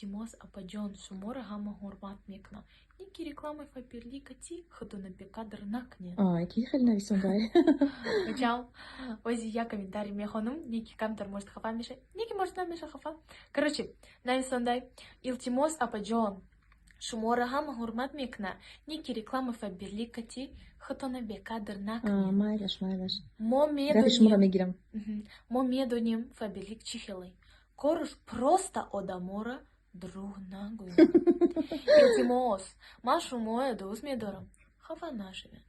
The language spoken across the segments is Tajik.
Илтимос, апаҷон, шуморо ҳама ҳурмат мекунам. Ники рекламаи Фаберликати худона бекадр накунед. Ай, ки хеле нависондай? Бачам, ози як комментарий мехонам, ники камтар может хафа меша, ники может намеша хафа. Короче, нависондай: илтимос, апаҷон, шуморо ҳама ҳурмат мекунад, ники реклама Фаберликати худона бекадр накунед. Майлаш, майлаш. Мо Гапи шуморо медонем мегирам. Мо медонем, Фаберлик чӣ хеле корш, просто одаморо дурӯғ нагӯед. Илтимос, ман шуморо дӯст медорам, хафа нашавед.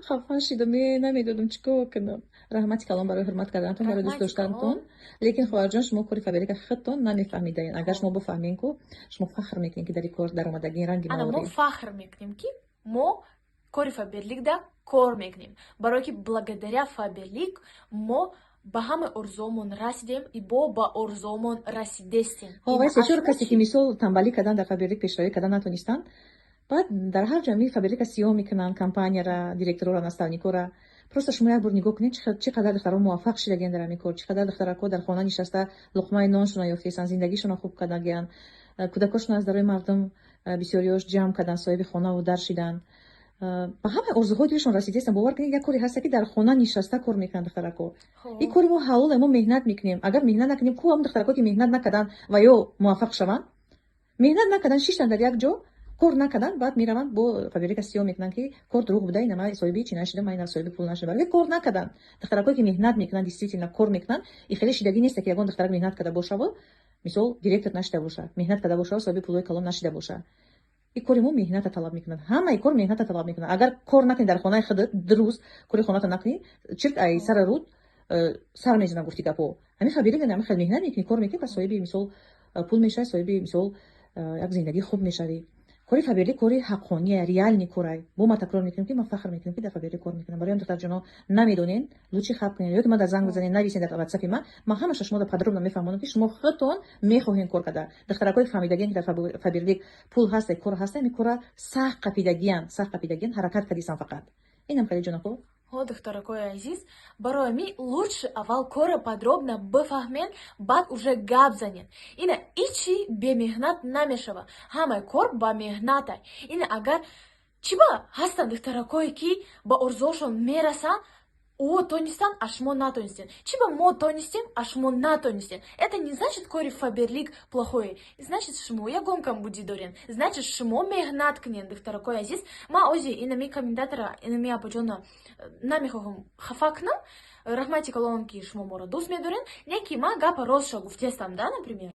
Хафа шидам, е, намедонам чӣ кор кунам. Раҳмати калон барои ҳурмат карданатон, барои дӯст Раҳмати доштанатон. калон. Лекин, хоҳарҷон, шумо кори Фаберлика худтон намефаҳмидаед. Агар шумо бифаҳмем ку, шумо фахр мекунед, ки дар ин кор даромадагии ранги Ана мо маорӣ. фахр мекунем, ки мо кори Фаберликда кор мекунем, барое ки благодаря Фаберлик мо ба ҳамаи орзуомон расидем и бо ба орзуомон расидестем. Ҳо, вай сечор касе, ки мисол тамбалӣ кардан, дар Фаберлик пешравӣ кардан натонистанд, баъд дар ҳар ҷо ами Фаберлика сиёҳ мекунанд, компанияра, директорора, наставникора. Просто шумо як бор нигоҳ кунед, чӣ қадар духтаро муваффақ шидагиянд дар ҳамин кор, чӣ қадар духтарако дар хона нишаста луқмаи ноншона ёфтесанд, зиндагишона хуб кардагиянд, кӯдакошона аз дарои мардум бисёриёш ҷамъ карданд, соҳиби хонаву дар шиданд, ба ҳамаи орзуҳои дилшон расидестанд. Бовар кунед, як коре ҳаста, ки дар хона нишаста кор мекунанд духтарако. Ин кори мо ҳалоле, мо меҳнат мекунем. Агар меҳнат накунем, ку ҳамн духтарако, ки меҳнат накарданд ва ё муваффақ шаванд? Меҳнат накарданд, шиштанд дар як ҷо, кор накарданд, баъд мераванд, бо Фаберлика сиёҳ мекунанд, ки кор дурӯғ буда, ина ман соҳиби чӣ нашидам, ман ина соҳиби пул нашидам. Вале кор накарданд. Духтаракое, ки меҳнат мекунанд, действительно кор мекунанд, и хеле шидагӣ неста, ки ягон духтарак меҳнат карда бошаву, мисол, директор нашида боша, меҳнат карда бошаву соҳиби пулҳои калон нашида боша. Ин кори мо меҳната талаб мекунад, ҳамаи кор меҳната талаб мекунад. Агар кор накунӣ дар хонаи худат, дуруст кори хоната накунӣ, чирк ай сара руд сар мезанам, гуфти гапҳо. Ҳамин Фаберлик ҳамин хел меҳнат мекунӣ, кор мекунӣ, пас соҳиби, мисол, пул мешавӣ, соҳиби, мисол, як зиндагии хуб мешавӣ. Кори Фаберлик кори ҳаққония, реальный корай. Бо ма такрор мекунем, ки ман фахр мекунем, ки дар Фаберлик кор мекунам. Барои духтарҷоно, намедонен, лучше хаб кунед ё ки ман дар занг бизанед, нависед дар ватсапи ман, ман ҳамаша шумо подробно мефаҳмонам, ки шумо худтон мехоҳем кор карда. Духтаракои фаҳмидагиан, ки дар Фаберлик пул ҳаста, кор ҳаста, ами кора сахт қапидагиян, сахт қапидагиян, ҳаракат кардисан фақат. Инам хеле, ҷонако. Ҳо, духтаракои азиз, барои ми лучше аввал корро подробно бифаҳмен, баъд уже гап занед. Ина ичи бемеҳнат намешава, ҳамаи кор ба меҳнатай. Ина агар чиба ҳастанд духтаракое, ки ба орзуошон мерасанд, о тонистанд, а шумо натонистед? Чиба мо тонистем, а шумо натонистед? Это не значит, кори Фаберлик плохое, значит, шумо ягон камбудӣ дорен, значит, шумо меҳнат кунед. Духтаракои азиз, ман ози инами комментатора, инами апаҷона намехоҳам хафа кунам. Раҳмати калон, ки шумо моро дӯст медорен, не ки ман гапа ростша гуфтестам да, например.